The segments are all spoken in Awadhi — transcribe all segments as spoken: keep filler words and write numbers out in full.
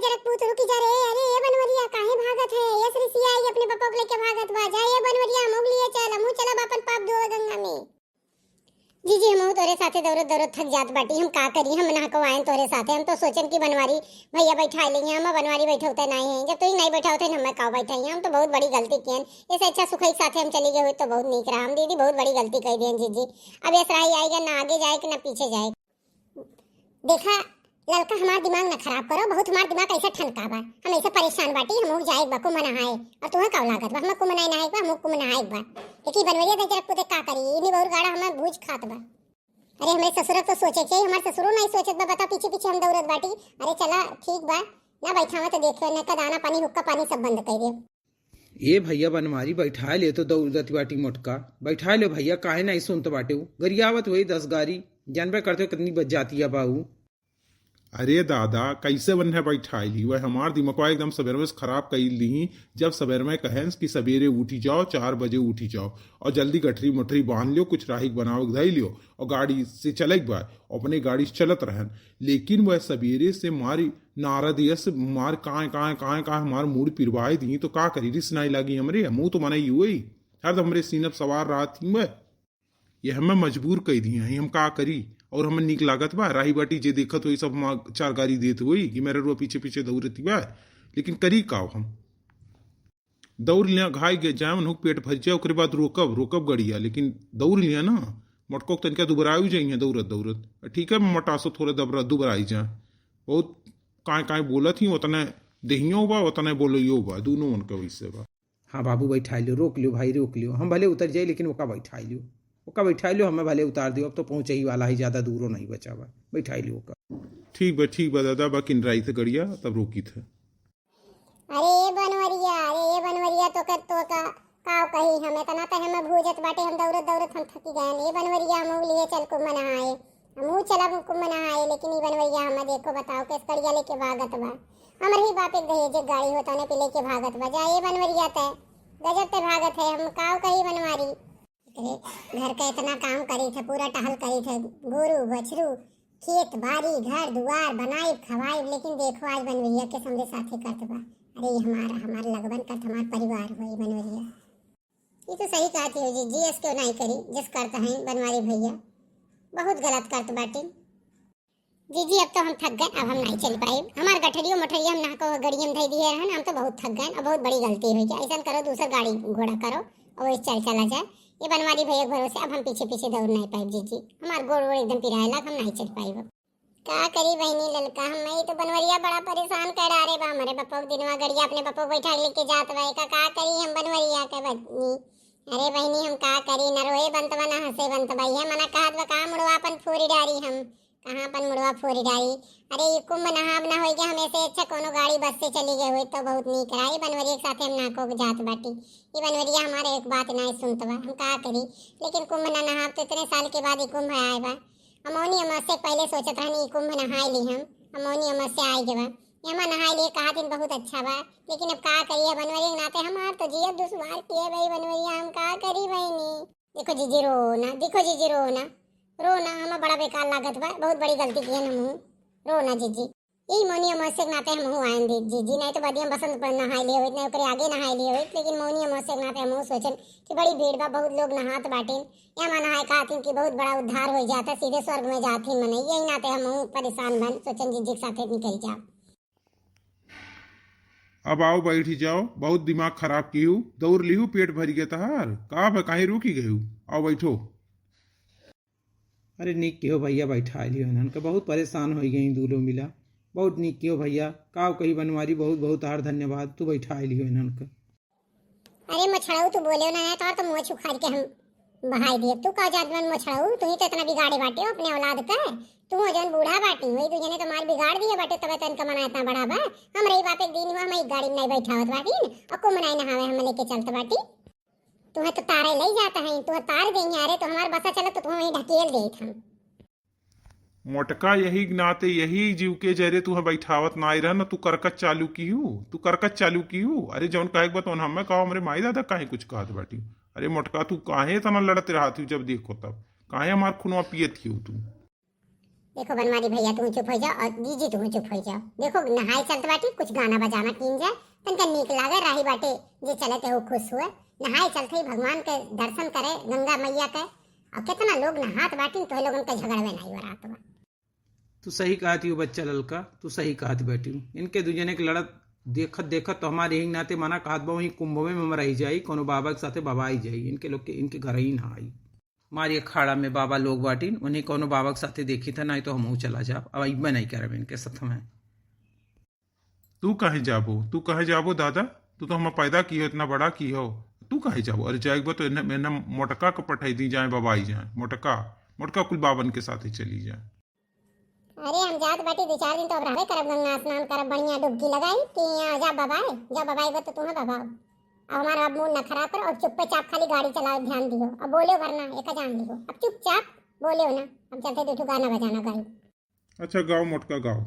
जरा पूत रुकी जा रे। अरे ए बनवरिया, काहे भागत है? यस रिसिया आई अपने बपा के लेके भागत बा। जा ए बनवरिया, हमहू के लिए चल, हमहू चलब अपन पाप धोवे गंगा में। जीजी, हमहू तोरे साथे दौड़त दौड़त थक जात बाटी। हम का करी, हम नहको आयन तोरे साथे। हम तो सोचन कि बनवारी भैया बैठाइ लेइहैं, हम बनवारी बैठौते नाहीं हैं। जब तू ही नाहीं बैठावत है, हम का बैठाई? हम तो बहुत बड़ी गलती कियन। ऐसे अच्छा सुखई के साथे हम चली गए हुई तो बहुत नीक रहा। हम दीदी बहुत बड़ी गलती कइ दियन जीजी। अब यस राही आइगा, ना आगे जाए कि ना पीछे जाए। देखा ललका, हमार दिमाग ना खराब करो, बहुत हमार दिमाग ऐसे ठनका बा। हम ऐसे परेशान बाटी, हमहू जाए बा कुंभ नहाए। और तुम्हें का लागत बा, हमें कुंभ नहीं नहाए बा, हमहू कुंभ नहाए बा। लेकिन बनवरिया दे जरा कुदे का करी, इन्हीं बहुत गाड़ा हमें भूज खात बा। अरे हमरे ससुर तो सोचे के, हमार ससुरो नहीं सोचत बा, बता पीछे पीछे हम दौड़त बाटी। अरे चला ठीक बा, ना बैठावा तो देखियो, ना का दाना पानी हुक्का पानी सब बंद कर दे। ए भैया बनवारी, बैठाइ ले तो दौड़त बाटी मोटका। बैठाइ ले भैया, काहे नहीं सुनत बाटे उ? गरियावत होई दस गारी, जानबे करते हो कितनी बजातिया बा उ। अरे दादा, कैसे बन्हे बैठाइ ली? वह हमार दिमकवा एकदम सबेर में खराब कइ ली। जब सबेर में कहें कि सबेरे उठी जाओ, चार बजे उठी जाओ और जल्दी गठरी मोटरी बांध लियो, कुछ राही के बनावे के धइ लियो और गाड़ी से चले के बा, अपने गाड़ी से चलत रहन। लेकिन वह सबेरे से मारी नारद यस मार कांय, कांय, कांय, कांय हमार मूड़ पिरवाए दी, तो का करी, रिस नाई लागी हमरे, हमहू तो मनई हुई, हरदम हमरे सीनप सवार रहत ही मैं, ये हमें मजबूर कई दी हैं, हम का करी, और हमें नीक लागत बा, राही बाटी जे देखत होई सब हम चार गारी देत होई कि मेरे रुआ पीछे पीछे दौड़ती बा, लेकिन करी का हम? दौड़ लिया, घाई गए, जाए उन्हों पेट भर जाए, ओकरे बाद रोकब, रोकब गड़िया, लेकिन दौड़ लिया ना, मटको तनिका दुबरायु जाइए दौड़त दौड़त, ठीक है, मटासो थोड़े दबरा, दुबराई जाए, बहुत कांय कांय बोलत ही, उतने देहियो बा, उतने बोलियो बा, दोनों उनके वैसे बा। हाँ बाबू, बैठाइ लियो, रोक लियो भाई, रोक लियो, हम भले उतर जाई, लेकिन ओका बैठाइ लियो, ओका बैठाइ लियो, हमें भले उतार दियो, अब तो पहुँचे ही वाला ही, ज्यादा दूरो नहीं बचा बा, बैठाइ लियो ओका। ठीक बा, ठीक बा दादा, बा किनराई से गड़िया, तब रोकी थे। अरे ए बनवरिया, अरे ए बनवरिया, तो कर, तो का, काव कही हम, इतना तो हमें भूजत बाटे, हम दौड़त दौड़त हम थकी गए। ए बनवरिया, हम लिए चल कुंभ नहाए, हम चलब कुंभ नहाए, लेकिन ई बनवरिया हम देखो बताओ, केस कड़िया लेके भागत बा। हमर ही बाप एक दहेज एक गाड़ी होता ने पे लेके भागत बा। जा ए बनवरिया, तय गजब ते भागत है, हम काव कही बनवारी। एकरे घर का इतना काम करी थे, पूरा टहल करी थे, गोरू बछरू, खेत बारी, घर दुआर बनाइब खवाइब, लेकिन देखो आज बनवरिया के हमरे साथे करत बा। अरे ई हमार, हमार लगबन करत, हमार परिवार होई बनवरिया। ये तो सही कहती हो जीजी, यस क्यों नहीं करी, जस करता है बनवारी भैया, बहुत गलत करत बाटी। जीजी अब तो हम थक गए, अब हम नहीं चल पाए। हमार गठरियो मोटरिया हम नहको गड़िया में धई दिए रहन, हम तो बहुत थक गए, अब बहुत बड़ी गलती हो गई। ऐसा करो दूसर गाड़ी घोड़ा करो और वही चल चला जाए। ये बनवारी भैया के भरोसे अब हम पीछे पीछे दौड़ नहीं पाए जीजी, हमार गोड़ वोड़ एकदम पिराए लाग, हम नहीं चल पाए। का करी बहिनी ललका, हम ई तो बनवरिया बड़ा परेशान कर डारे बा। हमरे बपो के दिनवा गड़िया अपने बपो बैठा के लेके जात बा, एका का करी हम बनवरिया के बहिनी। अरे बहिनी हम का करी, न रोए बनत बा न हंसे बनत बा। इहे मना कहत बा का मुड़वा अपन फोरी डारी हम, कहाँ अपन मुड़वा फोरी डारी। अरे ई कुंभ नहाब ना होई गया, हमें से अच्छा कोनो गाड़ी बस से चली गई होई तो बहुत नीक रहा। ई बनवरिया के साथे हम नाको के जात बाटी। ई बनवरिया हमारे एक बात ना सुनत बा, हम का करी। लेकिन कुंभ ना नहाब तो इतने साल के बाद ई कुंभ आए बा। अमौनी अमावस्या के पहले सोचत रहनी ई कुंभ नहाए ली हम, अमौनी अमावस्या आए गवा, एमा नहाए लिए कहा दिन बहुत अच्छा बा। लेकिन अब का करिए बनवरिया के नाते हमार तो जिया दुश्वार किए भाई बनवरिया, हम का करी बहिनी। देखो जीजी रो ना, देखो जीजी रो ना, रो ना, हमें बड़ा बेकार लागत बा, बहुत बड़ी गलती किए हमहू, रो ना जीजी। ई मौनी अमावस्या के नाते हमहू आयन दे जीजी, नहीं तो बदिया बसंत पर नहाए लिए होइत, नहीं ओकरे आगे नहाए लिए होइत, लेकिन मौनी अमावस्या के नाते हमहू सोचन कि बड़ी भीड़ बा, बहुत लोग नहात बाटिन, एमा नहाए खातिर कि बहुत बड़ा उद्धार हो जाता, सीधे स्वर्ग में जाथिन मनई। यही नाते हमहू परेशान बन सोचन जीजी के साथे निकल जाब। अब आओ बैठ जाओ, बहुत दिमाग खराब किहू, दौड़ लिहू, पेट भर गया तहार, का बा काहे रुकी गयू, आओ बैठो। अरे नीक किहो भैया, बैठा लियो इन्हन के, बहुत परेशान हो गई दूलो मिला। बहुत नीक किहो भैया, का कही बनवारी, बहुत बहुत तहार धन्यवाद, तू बैठा लियो इन्हन के। अरे मोछड़ऊ, तू बोले ना है, तोहर तो मुँह उखाड़ के हम बहाई दिए। तू का जात बन मोछड़ऊ, तू ही तो इतना बिगाड़े बाटे हो अपने औलाद का। तू हो जौन बूढ़ा बाटी, वही तू जने तो मार बिगाड़ दिए बाटे, तबे तो इनका मना इतना बड़ा बा। हम रही बाप एक दिन हुआ, हम एक गाड़ी में नहीं बैठावत बाटी और कुंभ नहीं नहावे हम लेके चलत बाटी। तुम्हें तो तारे ले जाता है, तुम्हें तार गई है। अरे तो हमार बसा चलत तो तुम्हें वहीं ढकेल देत हम। मोटका यही नाते यही जीव के जरे तुहे बैठावत ना आई रहा ना, तू करकच चालू किहू, तू करकच चालू किहू। अरे जौन कहे के बा तौन हमें कहो, हमरे माई दादा काहे कुछ कहत बाटी। अरे मोटका तू काहे इतना लड़त रहत ही, जब देखो तब काहे हमार खूनवा पियत ही तू। देखो बनवारी भैया, तू चुप हो जाओ और जीजी तू चुप हो जाओ। देखो नहाए चलत बाटी, कुछ गाना बजाना कीन जाए, तनका नीक लागे, राही बाटे जे चलत है वो खुश हुए। नहाए चलत है, भगवान के दर्शन करे, गंगा मैया के। और कितना लोग नहात बाटी, तो लोगन के झगड़वे नहीं हो रहा बा। तू सही कहत हो बच्चा ललका, तू सही कहत बाटी। इनके दू जने के लड़त देखत देखत तो हमारे यही नाते मना कहत बा, वहीं कुंभ में हम रह जाई, कोनो बाबा के साथे बाबा आई जाई, इनके लोग के, इनके घर ही ना आई। हमारे अखाड़ा में बाबा लोग बाटिन, उन्हें कोनो बाबा के साथे देखी था, नहीं तो हमहू चला जाब। अब अइबे नहीं करब इनके साथ में। तू काहे जाबो, तू काहे जाबो दादा? तू तो हमें पैदा की हो, इतना बड़ा की हो, तू काहे जाबो? अरे जाएक बा तो एन्ने, एन्ने मोटका के पठाई दी जाए, बाबा आई जाए, मोटका, मोटका कुल बाबन के साथे चली जाए। अरे हम जात बाटी दो चार दिन, तो अब रहबे करब, गंगा स्नान करब, बढ़िया डुबकी लगाई कि यहाँ जा बाबा, जा बाबा, बा तो तुम्हें बाबा। अब हमारा अब मूड ना खराब करो, अब चुप्पे चाप खाली गाड़ी चलाओ, ध्यान दियो, अब बोलियो भरना एक जान लियो, अब चुपचाप बोलियो ना, अब चलते दो ठो गाना बजाना गाई। अच्छा गाओ मोटका गाओ।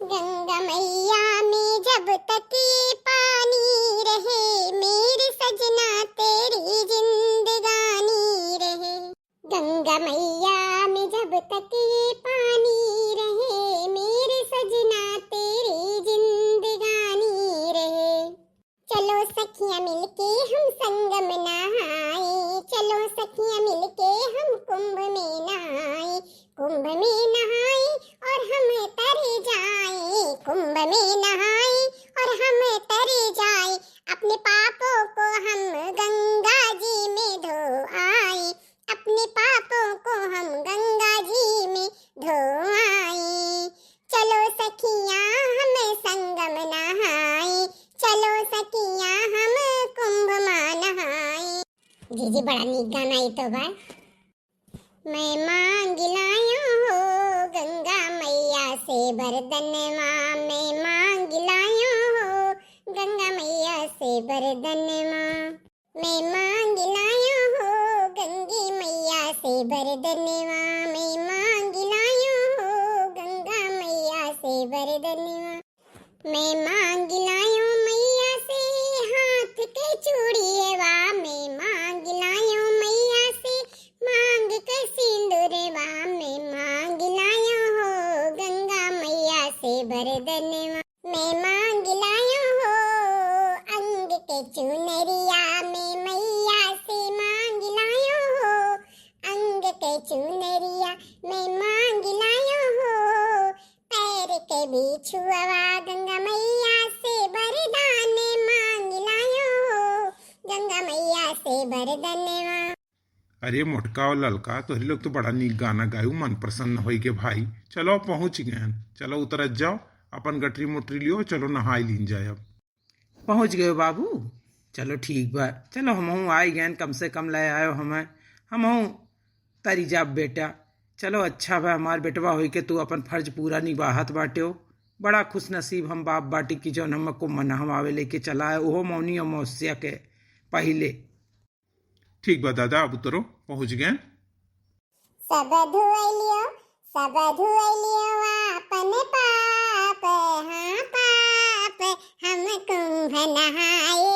गंगा मैया में जब तक ये पानी रहे, मेरे सजना तेरी जिंदगानी रहे। गंगा मैया में जब तक ये पानी रहे, मेरे सजना तेरी जिंदगानी रहे। चलो सखियां मिलके हम संगम नहाए, चलो सखियां मिलके हम कुंभ में नहाए, कुंभ में नहाए और हम तर जाए, कुंभ में नहाए और हम तर जाए, अपने पापों को हम गंगा जी में धो आए, अपने पापों को हम गंगा जी में धो आए। चलो सखियां हम संगम नहाए, चलो सखियां हम कुंभ मा नहाए। जीजी बड़ा नीक गाना ई तो बा। मैं मांग लायो हो गंगा मैया से बरदनवा, मैं मांग लायो हो गंगा मैया से बरदनवा। मैं मांग लायो हो गंगी मैया से बरदनवा, मैं मांग लायो हो गंगा मैया से बरदनवा। मैं मांग लायो मैया से हाथ के चूड़ियवा, मैं मांग लायो मैया से मांग के सिंदूरवा, मैं मांग लायो हो गंगा मैया से बरदनवा। मैं मांग लायो हो अंग के चुनरिया, मैं मैया से मांग लायो हो अंग के चुनरिया, मैं मांग लायो हो पैर के बिछुआवा, गंगा मैया से वरदान मांग लायो हो, गंगा मैया से वरदनवा। अरे मोटका और ललका, तोहरी लोग तो बड़ा नीक गाना गायू, मन प्रसन्न होई के भाई। चलो अब पहुँच गए हैं, चलो उतरत जाओ, अपन गटरी मोटरी लियो, चलो नहाई लीन जाए अब। पहुँच गए बाबू, चलो ठीक बा, चलो हमहूँ आई गए, कम से कम ले आयो हमें, हमहूँ तरी जाब बेटा। चलो अच्छा बा, हमार बेटवा होई के तू अपन फर्ज पूरा निभाहत बाट्यो। बड़ा खुशनसीब हम बाप बाटी कि जौन हमें कुंभ नहवावे लेके चला है, ओहो मौनी अमावस्या के पहिले। ठीक बा दादा, अब उतरो, पहुँच गए। सब धुआई लियो, सब धुआई लियो आपन पाप, हाँ पाप, हम कुंभ नहाए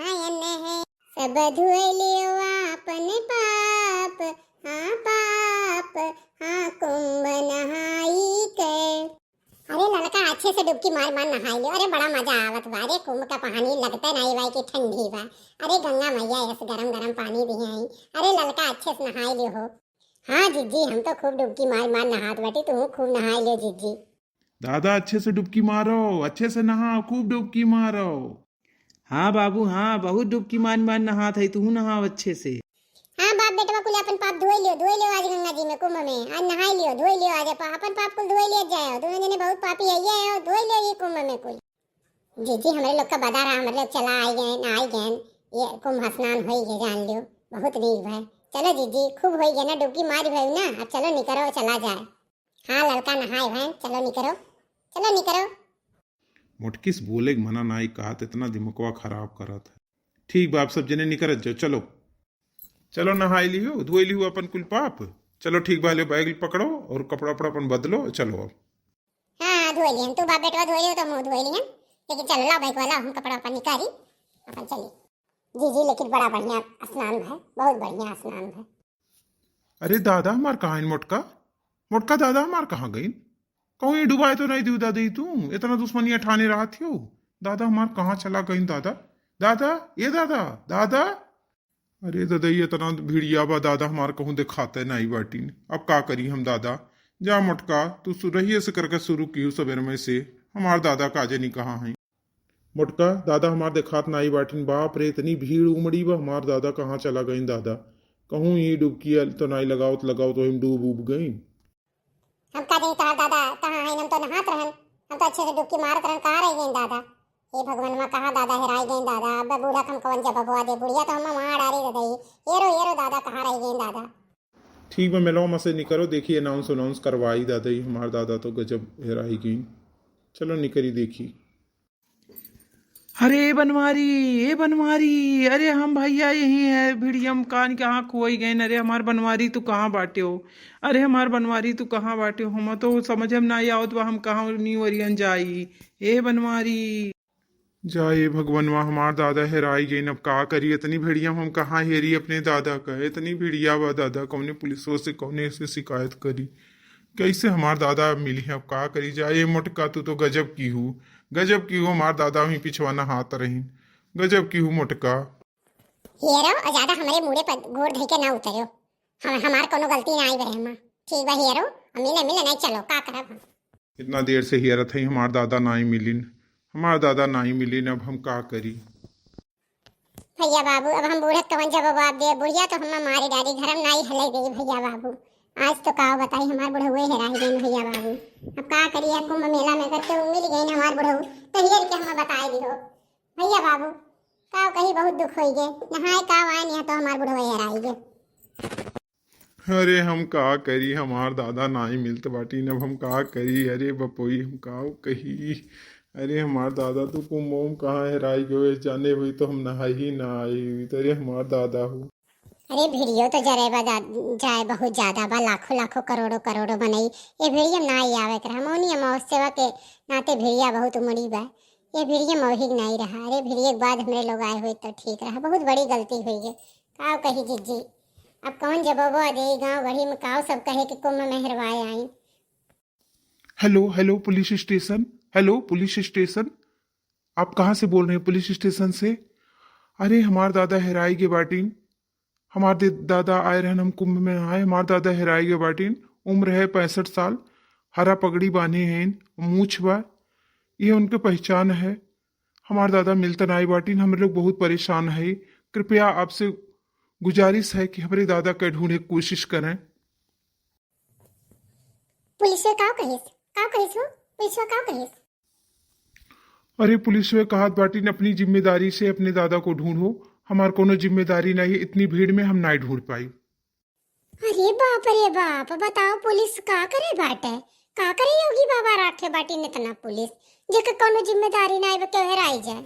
आयन है। सब धुआई लियो आपन पाप, हाँ पाप, हाँ कुंभ नहाई के। अरे ललका, अच्छे से डुबकी मार मार नहाई लियो। अरे बड़ा मजा आवत बा। अरे कुंभ का पानी लगते नहीं बा कि ठंडी बा। अरे गंगा मैया ऐसे गरम गरम पानी दिहे आई। अरे ललका, अच्छे से नहाई लियो हो। हाँ जिज्जी, हम तो खूब डुबकी मार मार नहात बाटी, तू खूब नहाई लियो जिज्जी। दादा अच्छे से डुबकी मारो, अच्छे से नहाओ, खूब डुबकी मारो। हाँ बाबू हाँ, बहुत डुबकी मार मार नहात है, तू नहाओ अच्छे से। हाँ बाप बेटवा कुल अपन पाप धोई लियो, धोई लियो आज गंगा जी में, कुंभ में, आज नहाई लियो, धोई लियो आज अपन, अपन पाप कुल धोई लियो जाए। दोनों जने बहुत पापी है ये, धोई लियो ये कुंभ में कुल। जीजी हमरे लोग का बदा रहा, हमरे लोग चला आई गए, आई गए, ये कुंभ स्नान होई गए जान लियो, बहुत नीक भाई। चलो जीजी खूब होई गए ना, डुबकी मारी भाई ना, अब चलो निकरो चला जाए। हाँ ललका नहाए भाई, चलो निकरो, चलो निकरो। मोटकिस बोले के मना नाई कहत, इतना दिमकवा खराब करत है। ठीक बा, आप सब जने निकरत जाओ, चलो। चलो नहाई लिहो, धोई लिहो अपन कुल पाप। चलो ठीक बा, ले बैग पकड़ो और कपड़ा उपड़ा अपन बदलो, चलो अब। हाँ, हाँ, धोई लिहन, तू बाप बेटवा धोई लिहो तो मुँह धोई लिहन, लेकिन चलो लाओ बैग वाला, हम कपड़ा अपन निकारी, अपन चली। जी, जी, लेकिन बड़ा बढ़िया स्नान है, बहुत बढ़िया स्नान है। अरे दादा, हमार कहाँ है मोटका? मोटका, दादा हमार कहाँ गइन? कहूँ ये डुबाए तो नहीं दियो दादा, ई तू इतना दुश्मनिया ठाने रहत हो। दादा हमार कहाँ चला गइन दादा? दादा, ए दादा, दादा। अरे दादा, ये इतना भिड़िया बा दादा, हमार कहूँ देखाते नहीं बाटिन। अब का करी हम दादा? जा मोटका, तू सु-, रहिए से करके शुरू किहू सबेर में से। हमार दादा का जानी कहाँ हैं। मोटका, दादा हमार देखात नाई बाटिन। बाप रे, इतनी भीड़ उमड़ी बा, हमार दादा कहाँ चला गइन दादा? कहूँ ई डुबकी तो नाई लगावत लगावत वही में डूब उब गइन। हम का जानी तोहार दादा कहाँ हैं, हम तो नहात रहन, हम तो अच्छे से डुबकी मारत रहन, कहाँ रह गइन दादा? हे भगवान, मा कहाँ दादा हेराई गइन दादा? अब बूढ़ा के हम कवन जवाब दे, बुढ़िया तो हम मार डारी दादा। ये रो, ये रो दादा, कहाँ रह गइन दादा? ठीक बा, मेलवा में से निकरो, देखी अनाउंस अनाउंस करवाई दादा, ई हमार दादा तो गजब हेराई गइन। चलो निकरी देखी। अरे ए बनवारी, ए बनवारी, अरे हम भैया यही है, भिड़िया में कान के हाँ खोई गए। अरे हमार बनवारी तू कहाँ बाटे हो? अरे हमार बनवारी तू कहाँ बाटे हो? हम तो समझ में ना आवत बा, हम कहाँ नी ओरियन जाई। ए बनवारी। जा ए भगवनवा, हमार दादा हेराई गइन, अब का करी? इतनी भिड़िया में हम कहाँ हेरी अपने दादा का? इतनी भिड़िया बा दादा, कौने पुलिसों से, कौने से शिकायत करी? कैसे हमार दादा मिली हैं, अब का करी? जा ए मोटका, तू तो गजब किहू, गजब किहू, हमार दादा वहीं पिछवा नहात रहीन, गजब किहू मोटका। हेरो, और ज्यादा हमरे मूड़े पर गोड़ धइ के ना उतरियो। हम, हमार कोनो गलती ना आई बरे हमा। ठीक बा हेरो, अब मिले, मिले नहीं चलो, का करब हम? इतना देर से हेरत हई, हमार दादा नाई मिलिन, हमार दादा नाई मिलिन, अब हम का करी? भैया बाबू, अब हम बूढ़ा के कवन जवाब दे, बुढ़िया तो हमा मारे डारी, घर में नाई हले गई भैया बाबू। आज तो का बताई, हमार बुढ़उए हेराई गइन भैया बाबू। अब का करी, कुंभ मेला में करके उ मिल गइन हमार बुढ़ऊ, तो हेर के हमा बताए दिहो। भैया बाबू, का कही, बहुत दुख होई गे, नहाए का आए नहीं तो हमार बुढ़उए हेराई गे। अरे हम का करी, हमार दादा नाई मिलत बाटिन, अब हम का करी? अरे बपोई, हम का कही? अरे हमार दादा तो कुंभो में कहाँ हेराई गए, जाने हुई तो हम नहाई ही ना आई हुई। अरे हमार दादा हो। अरे भिड़ियो तो जरे बा जा-, जाए बहुत ज्यादा बा, लाखों लाखों करोड़ों करोड़ों मनई ए भिड़िया में ना आई आवे के रहा। मौनी अमावस्या के नाते भिड़िया बहुत उमड़ी बा, ए भिड़िया में वही नहीं रहा। अरे भिड़िया के बाद हमरे लोग आए हुए तो ठीक रहा, बहुत बड़ी गलती हुई है। काव कही जिज्जी, अब कौन जवाबो दे गाँव गढ़ी में, काव सब कहे कि कुंभ में हेरवाए आई। Hello, hello police station, hello police station, आप कहाँ से बोल रहे हैं पुलिस स्टेशन से? अरे हमार दादा हेराई गे बाटिन, हमार दे-, दादा आए रहन, हम कुंभ में आए, हमार दादा हेराई गे बाटिन, उम्र है पैंसठ साल, हरा पगड़ी बांधे हैं, मूछ बा, ये उनके पहचान है। हमार दादा मिलत नाई बाटिन, हम लोग बहुत परेशान है। कृपया आपसे गुजारिश है कि हमरे दादा के ढूंढे के कोशिश करें। पुलिस का कहिस, का कहिस हो? पुलिस का कहिस? अरे पुलिस वे कहत बाटिन, अपनी जिम्मेदारी से अपने दादा को ढूंढो, हमार कोनो जिम्मेदारी नहीं, इतनी भीड़ में हम नाई ढूंढ पाई। अरे बाप रे बाप, बताओ पुलिस का करे बाटे, का करे योगी बाबा राखे बाटिन इतना पुलिस, जेके कोनो जिम्मेदारी नाई बा, केहू हेराई जाए।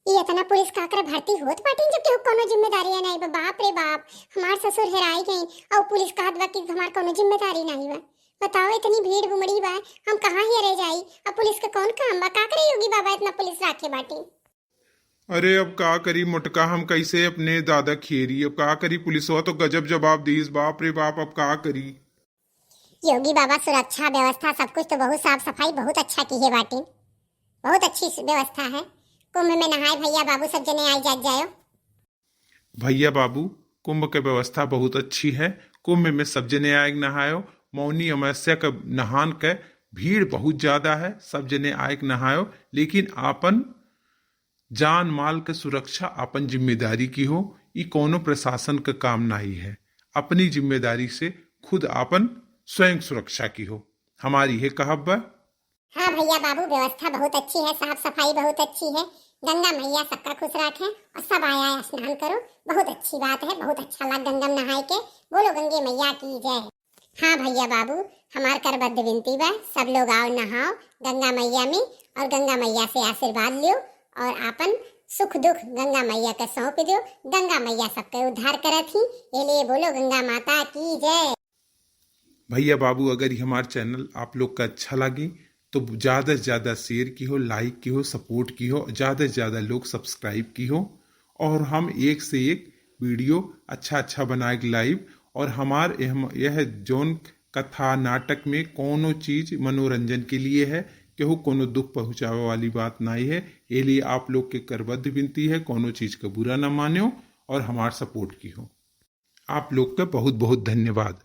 ये इतना पुलिस का करे भर्ती होत बाटिन जब केहू कोनो जिम्मेदारी नाई बा। बाप रे बाप, हमार ससुर हेराई गई और पुलिस कहत बा कि हमार कोनो जिम्मेदारी नाई बा। बताओ इतनी भीड़ उमड़ी बा, हम कहाँ हेरे जाई? अब पुलिस के कौन काम बा? का करे योगी बाबा इतना पुलिस राखे बाटिन? अरे अब का करी मोटका, हम कैसे अपने दादा खेरी? अब का करी, पुलिसवा तो गजब जवाब दीस। बाप रे बाप, अब का करी? योगी बाबा सुरक्षा व्यवस्था सब कुछ तो बहुत साफ सफाई बहुत अच्छा किहे बाटिन, बहुत अच्छी व्यवस्था है। कुंभ में नहाए भैया बाबू सब जने आए जात जायो। भैया बाबू, कुंभ के व्यवस्था बहुत अच्छी है। कुंभ में सब जने आए नहायो। मौनी अमावस्या के नहान के भीड़ बहुत ज्यादा है, सब जने आए नहायो, लेकिन आपन जान माल के सुरक्षा आपन जिम्मेदारी की हो, ई कौनो प्रशासन का काम नाई है। अपनी जिम्मेदारी से खुद आपन स्वयं सुरक्षा की हो। हमारी ये कहब बा। हाँ भैया बाबू, व्यवस्था बहुत अच्छी है, साफ सफाई बहुत अच्छी है। गंगा मैया सबका खुश रखे और सब आया स्नान करो। बहुत अच्छी बात है, बहुत अच्छा लग गंगा में नहाए के। बोलो गंगे मैया की जय। हाँ भैया बाबू, हमार करबद्ध विनती बा, सब लोग आओ नहाओ गंगा मैया में और गंगा मैया से आशीर्वाद लियो और आपन सुख दुख गंगा मैया के सौंप दियो। गंगा मैया सबके उद्धार करत ही, ये लिए बोलो गंगा माता की जय। भैया बाबू, अगर ये हमार चैनल आप लोग का अच्छा लगे तो ज़्यादा से ज़्यादा शेयर की हो, लाइक की हो, सपोर्ट की हो, ज़्यादा से ज़्यादा लोग सब्सक्राइब की हो और हम एक से एक वीडियो अच्छा अच्छा बनाए लाइव और हमार यह, यह जौन कथा नाटक में कौनो चीज मनोरंजन के लिए है, केहू कोनो दुख पहुँचावे वाली बात नाई है। ये लिए आप लोग के करबद्ध विनती है, कौनो चीज का बुरा ना मान्यो और हमार सपोर्ट किहो। आप लोग के बहुत बहुत धन्यवाद।